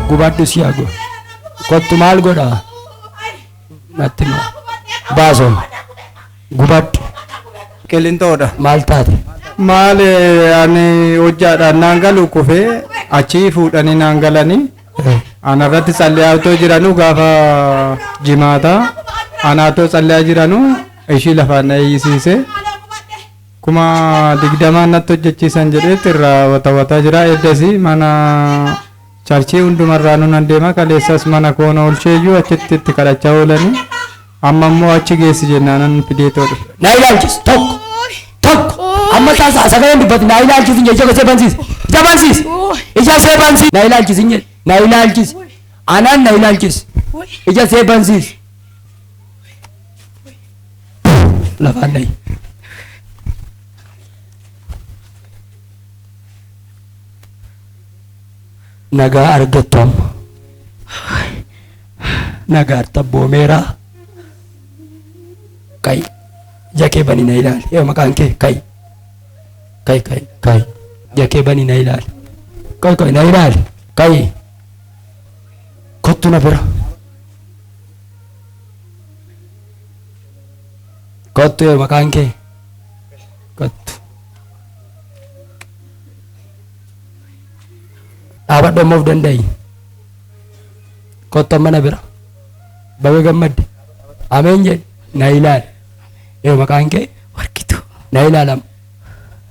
Gubadhu si hago. Kottu maal godha? Natti hima. Baasoon. Gubadhu. Qilinxoodha. Maal taate? Maal ani hojjaadhaan naan galu kufee achii fuudhanii naan galanii anarratti tsalliyaa otoo jiranuu gaafa jimaataa ana otoo tsalliyaa jiranuu ishii lafaan na eeyyisiise 20,000 natti hojjechiisan jedheetti irraa watawataa jira. Eddasi mana charchii hundumarraa nunan deema kaleessas mana koona olsheeyyuu achitti itti kadhachaa oolanii amma immoo achi geessi jennaanan fidee too dhufe. Na ilaalchis tokko tokko amma taasaa sagaleen dubbatu na ilaalchis hin jedhe ija see bansiis ija bansiis ija see bansiis na ilaalchis hin jedhe na ilaalchis anaan na ilaalchis ija see bansiis lafaan dhayi. Nagaa argattu amma. Nagaa tabboomeera. Kai. Ija kee bani na ilaali. Yoo maqaan kee kai. Kai kai kai. Ija kee bani na ilaali. Kai kai na ilaali. Kai. Kottu na bira. Kottu yoo maqaan kee. Kottu. Dhaabadhu amma of danda'i. Kottu amma na bira. Baga gammadde. Ameen jedhi. Na ilaali. Yoo maqaan kee. Warqituu. Na ilaalama.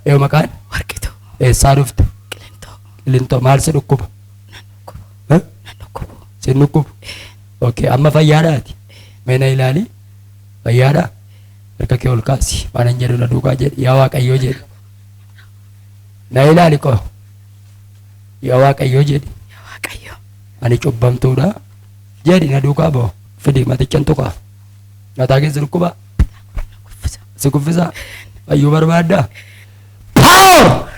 Yoo maqaan. Warqituu. Eessaa dhufte? Qilintoo. Qilintoo maal si dhukkuba? Nan dhukkubu. Eh? Nan dhukkubu. Si dhukkubu? Okay, amma fayyaadhaati. Mee na ilaali. Fayyaadhaa? Harka kee ol kaasi. Waan an jedhu na duukaa jedhi. Yaa Waaqayyoo jedhi. Na ilaali qo. Yaa Waaqayyoo jedhi. Yaa Waaqayyo. Ani cubbamtuudha. Jedhi na duukaa bo'o. Fidi matichan tuqaa. Mataa kee si dhukkuba? Na kuffisa. Si kuffisaa? Fayyuu barbaaddaa? Power!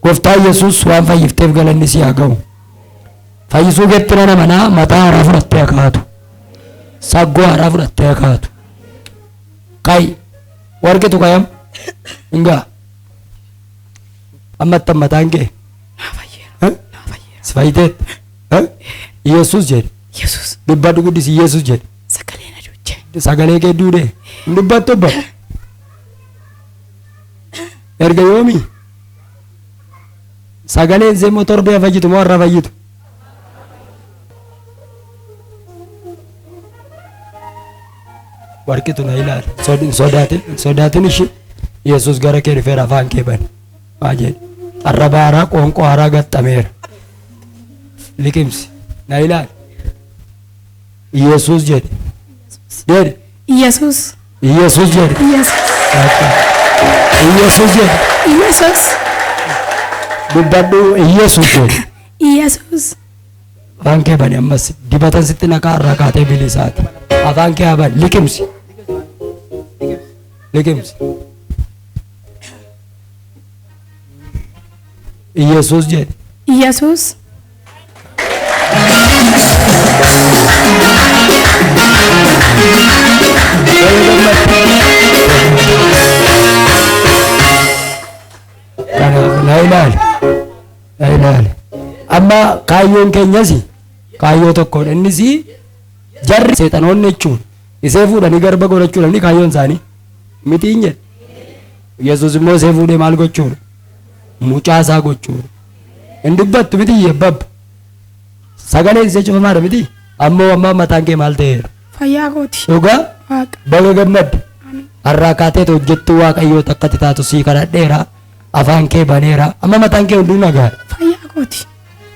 Gooftaa Yesuus waan fayyifteef galanni si haa ga'u. Fayyisuu keetti nan amanaa mataa haaraa fudhattee haa kaatu. Saggoo haaraa fudhattee haa kaatu. Ka'i. Warqitu kayam. Hingaa. Amma attam mataan kee. Naa fayyeera. Eh? Naa fayyeera. Si fayyiteet. Eh? Yesuus jedhi. Yesuus. Dubbadhu guddisi Yesuus jedhi. Sagalee na duuche. Sagalee kee duudee. Hin dubbattu abba. Erga yoomii? Sagaleen isee immoo torbee fayyitu moo har'a fayyitu? Warqitu na ilaali. Hin sodaatin, hin sodaatin ishii. Yesuus gara kee dhufeera afaan kee bani. Maa jedhi. Arraba haaraa qoonqoo haaraa gaxxameera. Liqimsi. Na ilaali. Yesuus jedhi. Jedhi. Yesuus. Yesuus jedhi. Yesuus. Yesuus jedhi. Yesuus. Dubbadhu Yesuus jedhi. Yesuus. Afaan kee bani ammas dibatan sitti naqaa irraa kaatee bilisaati. Afaan kee haa bani liqimsi. Liqimsi. Yesuus jedhi. Yesuus. Kanaaf na ilaali. Na ilaali. Amma kaayyoon keenyas kaayyoo tokkodha. Innis jarri seexanoonni jechuun isee fuudhanii garba godhachuudha inni kaayyoon isaanii. Mitiin jedhe. Yesuus immoo isee fuudhee maal gochuudha? Mucaa isaa gochuudha. Hin dubbattu miti yebbabba. Sagaleen isee cufamaadha miti. Ammoo amma mataan kee maal ta'eera? Fayyaa kooti. Dhugaa Waaqa. baga gammadde. Amiin. Har'aa kaateet hojjettuu Waaqayyoo takka ati taatu sii kadhadheera. Afaan kee baneera. Amma mataan kee hunduu nagaadha. Fayyaa kooti.